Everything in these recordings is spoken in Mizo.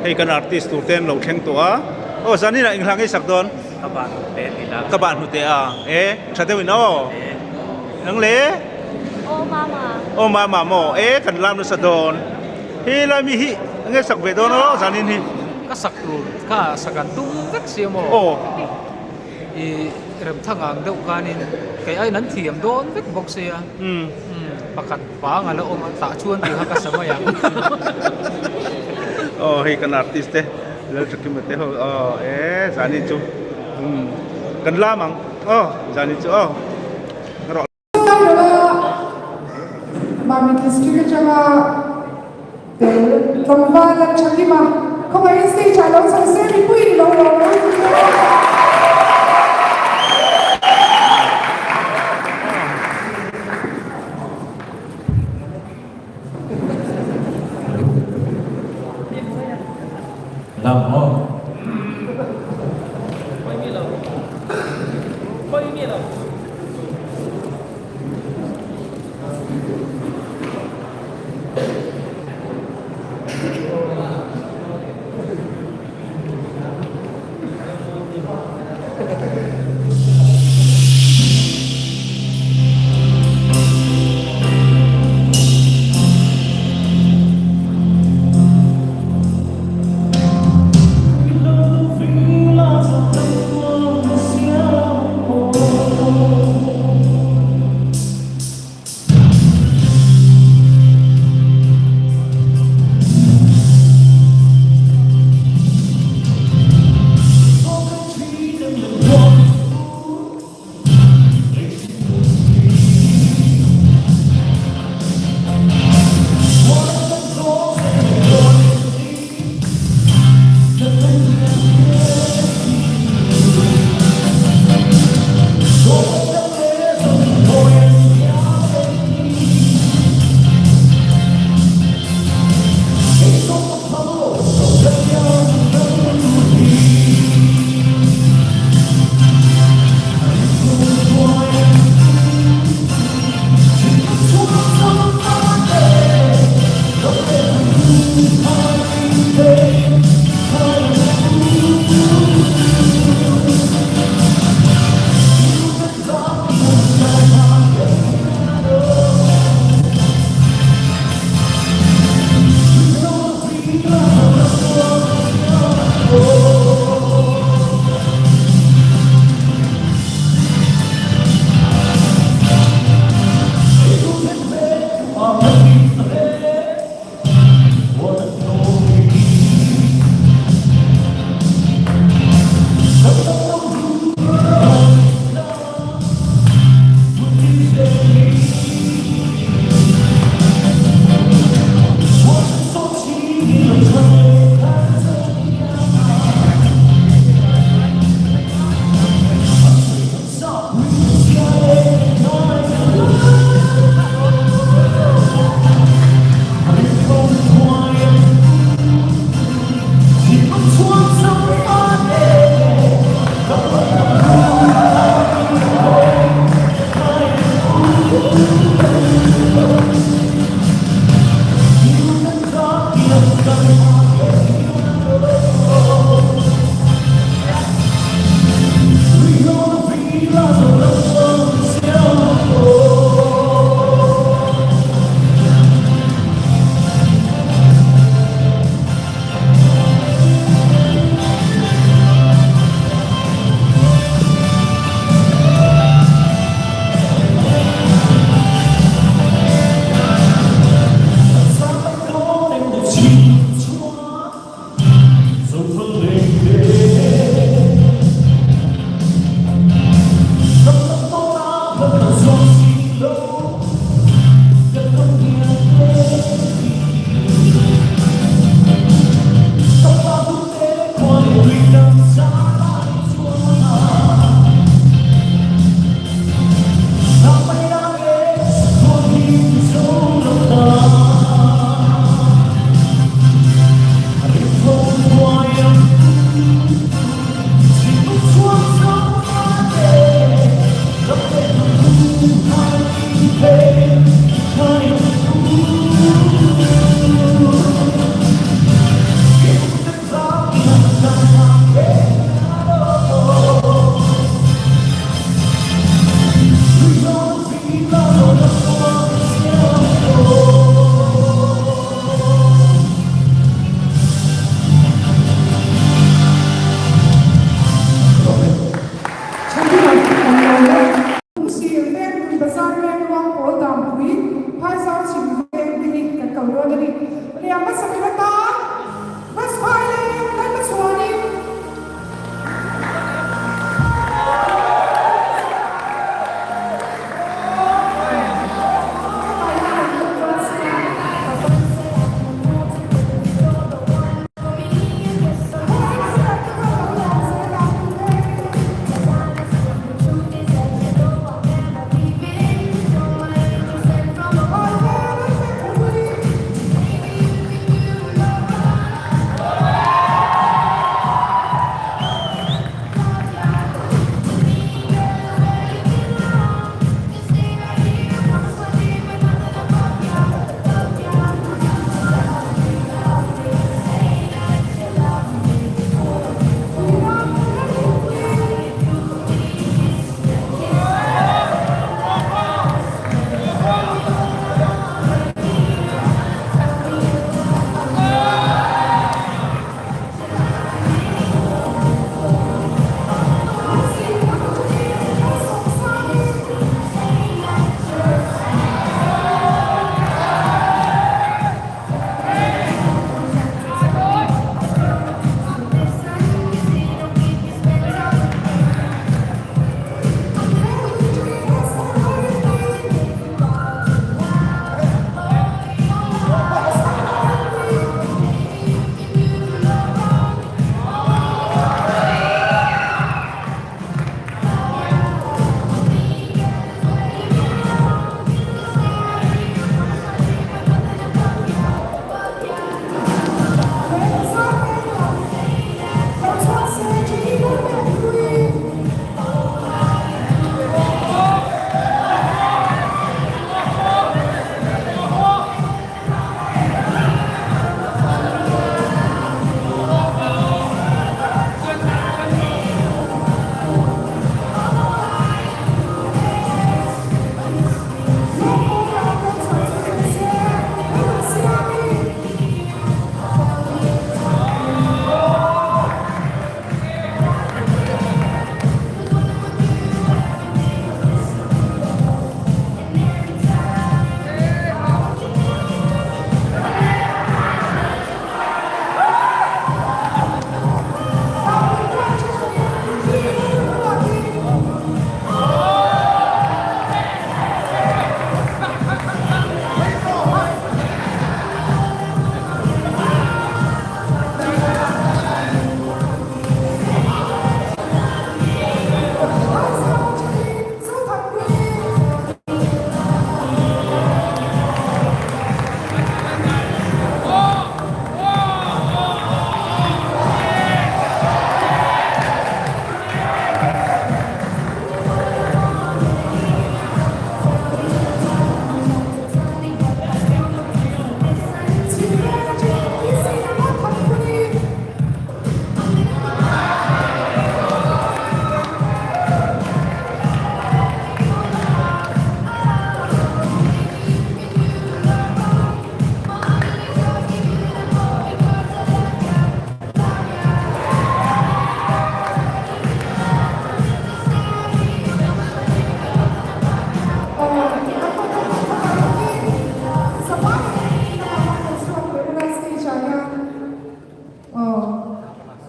Hei kan artist tur te an lo thleng tawh a. Aw zanin ah eng hla ngei sak dawn? Ka bah hnute a ti la. Ka bah hnute a. E tha deuh in aw. Nang le? Aw mama. Aw mama maw? E kan lam nasa dawn. He lai mi hi nge sak ve dawn aw zanin hi? Ka sak tur kha sak an tum vek si maw? Aw. I remthang ang deuh khanin kei aiin an thiam dawn vek bawk sia. Umm. Pakhat pang a la awm a, tah chuan tih kha ka sa mai ang. Aw hei kan artist te Lalthakima te ho aw e zanin chu umm kan lam ang aw zanin chu aw. Mami District atanga tel tlangval a tha kim a, khawngaihin stage ah lo chho se mipui in lo lo lo lut a. Lam maw?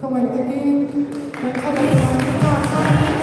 Khawngaih takin kan thlalak dan te kha kha.